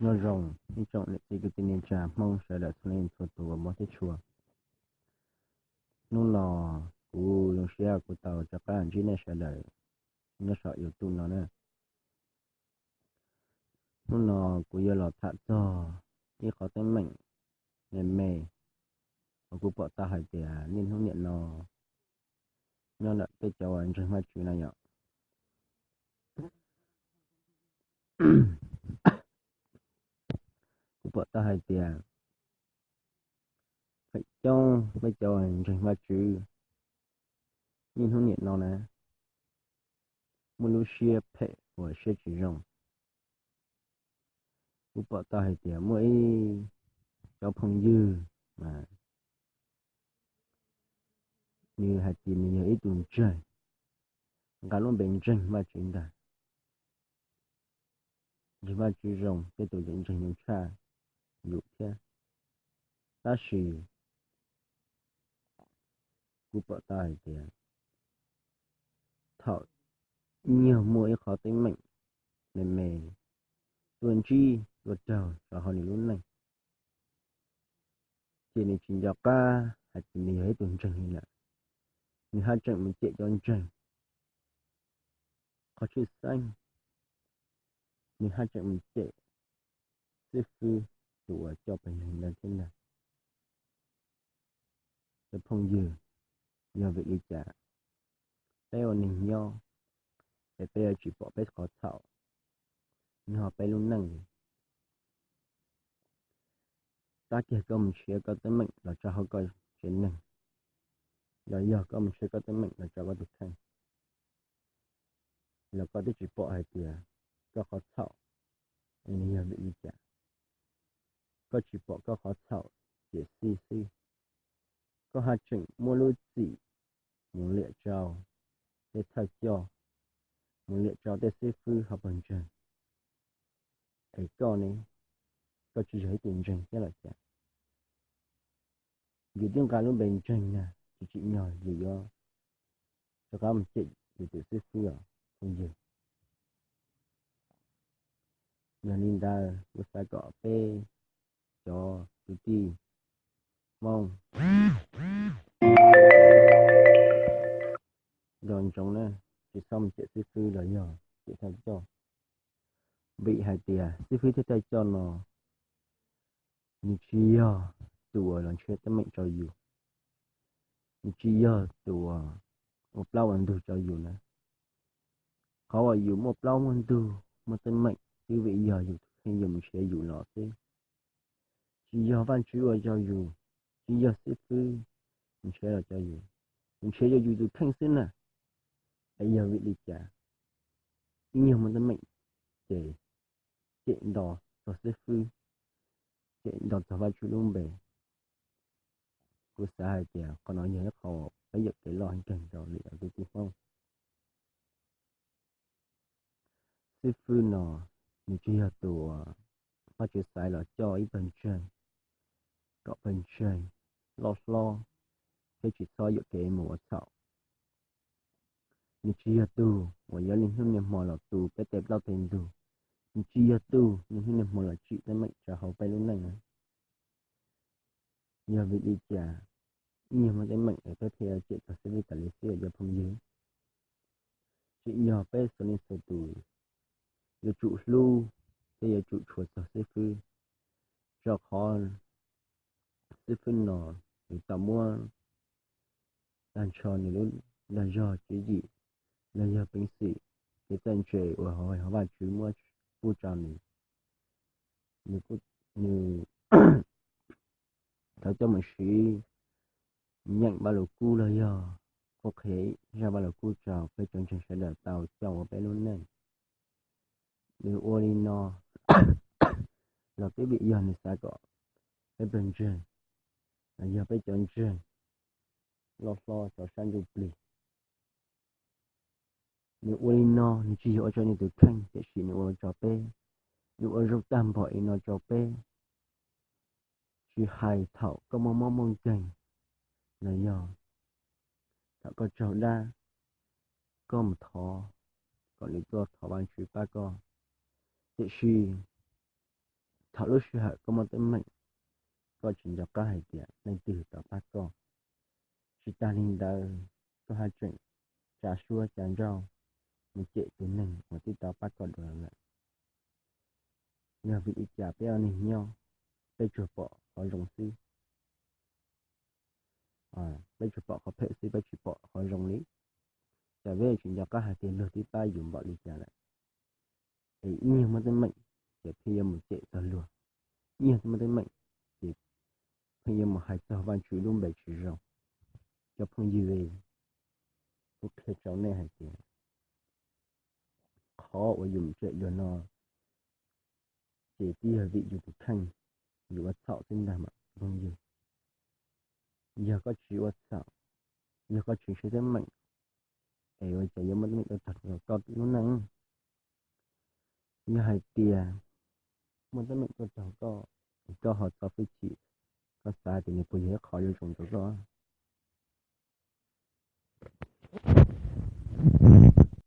Nyob zoo ib tsoom niam txiv kwv tij neej tsa Hmoob sawv daws txhua leej txhua tus uas nyob teb chaws. Hnub no kuv zoo siab kuv tau rov qab ntsib nej sawv daws nyob saum YouTube no na. Hnub no kuv yuav los tham txog ib qhov teeb meem me me uas kuv pom tau hais tias niaj hnub niam no nyob ntawm peb cov uas ntseeg Vajtswv na yom, kuv pom tau hais tias feem coob peb cov uas ntseeg Vajtswv niaj hnub niam no na muaj lub siab phem uas siab tsis zoo. Kuv pom tau hais tias muaj ib cov phooj ywg mas nws hais tias nws yog ib tug ntseeg, nqa lub npe ntseeg Vajtswv ntag, ntseeg Vajtswv zoo, tej tus yeej ntseeg nws tshaj yus thiab. Tab sis kuv pom tau hais tias thaum nyuag muaj ib qhov teeb meem me me tuaj ntsib tuaj raug rau hauv nws lub neej, ces nws tsis nco qab hais tias nws yog ib tug ntseeg li lawm. Nws haj tseem mus cem cov ntseeg qhov tshwj xeeb, nws haj tseem mus cem xib fwb tus uas coj pawg ntseeg ntawd thiab ntag. Cov phooj ywg, yog vim li cas peb ua neeg nyob es peb yuav tsis pom peb qhov txhaum nyob peb lub neej li? Tab kiag koj mus nrhiav koj teeb meem los tso hauv koj tsev neeg, los yog koj mus nrhiav koj teeb meem los tso koj tus kheej, los koj twb tsis pom hais tias koj qhov txhaum nws yog vim li cas. Koj tsis pom koj qhov txhaum ces xij xwb, koj haj tseem muab lub txim mus liam rau tej thawj coj, mus liam rau tej xib fwb hauv pawg ntseeg. Es koj ne, koj tsis yog ib tug ntseeg thiab los cas? Yus twb nqa lub npe ntseeg na, tsis tsim nyog yus yuav rov qab mus cem yus tus xib fwb os phooj ywg. Yog li ntawd kuv xav kom peb cov kwv tij Hmoob nco ntsoov na, tsis txhob mus cem xib fwb los yog cem thawj coj. Vim hais tias xib fwb thiab thawj coj no nws tsis yog tus uas los nrhiav teeb meem rau yus, nws tsis yog tus uas ua plaub ua ntug rau yus na. Qhov uas yus muaj plaub muaj ntug muaj teeb meem twb vim yog yus tus kheej yuav mus nrhiav yus los xwb. Tsis yog Vajtswv ua rau yus, tsis yog xib fwb nrhiav los rau yus, yus nrhiav rau yus tus kheej xwb na. Es yog vim li cas ib nyuag muaj teeb meem ces cem nto txog xib fwb, cem nto txog Vajtswv lub npe? Kuv xav hais tias qhov no yog ib qho peb yuam kev loj heev kawg nkaus li os kwv tij Hmoob. Xib fwb no nws tsis yog tus uas Vajtswv xaiv los coj ib pawg ntseeg kom pawg ntseeg loj hlob thiab tsis txhob yuam kev mus ua txhaum. Nws tsis yog tus uas yuav niaj hnub niaj hmo los tu peb tej plaub tej ntug, nws tsis yog tus niaj hnub niaj hmo los tsim teeb meem rau hauv peb lub neej na. Yog vim li cas ib nyuag muaj teeb meem es peb thiaj cem txog xib fwb tas li xwb os cov phooj ywg? Tsim nyog peb txhua leej txhua tus yuav tsum hlub thiab yuav tsum tshua txog xib fwb, rau qhov xib fwb no nws tau muab tag nrho nws lub dag zog tswv yim los yog peev xwm, kev txawj ntse uas Vajtswv muab pub rau nws, nws tau coj mus siv nyeem Vaj Lus Kub los yog qhuab qhia zaj Vaj Lus Kub rau peb cov ntseeg sawv daws tau coj ua peb lub neej. Nws ua li no los twb vim yog nws xav kom peb pawg ntseeg los yog peb cov ntseeg loj hlob rau sab ntsuj plig. Nws ua li no nws tsis yog ua rau nws tus kheej tiam sis nws ua rau peb, nws ua zoo tag npaum li no rau peb. Tsis hais thaum koj muaj mob muaj nkeeg los yog thaum koj raug dab, koj mus thov kom nws tuaj thov Vajtswv pab koj. Tiam sis Thaum lub sij hawm koj muaj teeb meem, koj tsis nco qab hais tias leej twg tau pab koj. Tsis tas li ntawd, koj haj tseem tsa suab tsa nrauj mus cem tus neeg uas twb tau pab koj dua lawm. Yog vim li cas peb ua neeg nyob, peb tsuas pom qhov zoo xwb? Peb tsuas pom qhov phem xwb, peb tsis pom qhov zoo li. Cas peb tsis nco qab hais tias luag twb pab yus npaum li cas lawm, es ib nyuag muaj teeb meem ces pheej yuav mus cem txog luag, ib nyuag muaj teeb meem ces pheej yuav mus hais txog Vajtswv lub npe tsis zoo. Cov phooj ywg, kuv qhia rau nej hais tias qhov uas yus mus cem luag no ces twb yog vim yus tus kheej, yus ua txhaum xwb ntag mas phooj ywg. Yog koj tsis ua txhaum, yog koj tsis ntsib teeb meem, es ua cas yuav muaj teeb meem tuaj txog rau koj lub neej? Yog hais tias muaj teeb meem tuaj txog koj, koj ho txo hwj chim, koj xav tias nws puas yog ib qho yuav zoo rau koj?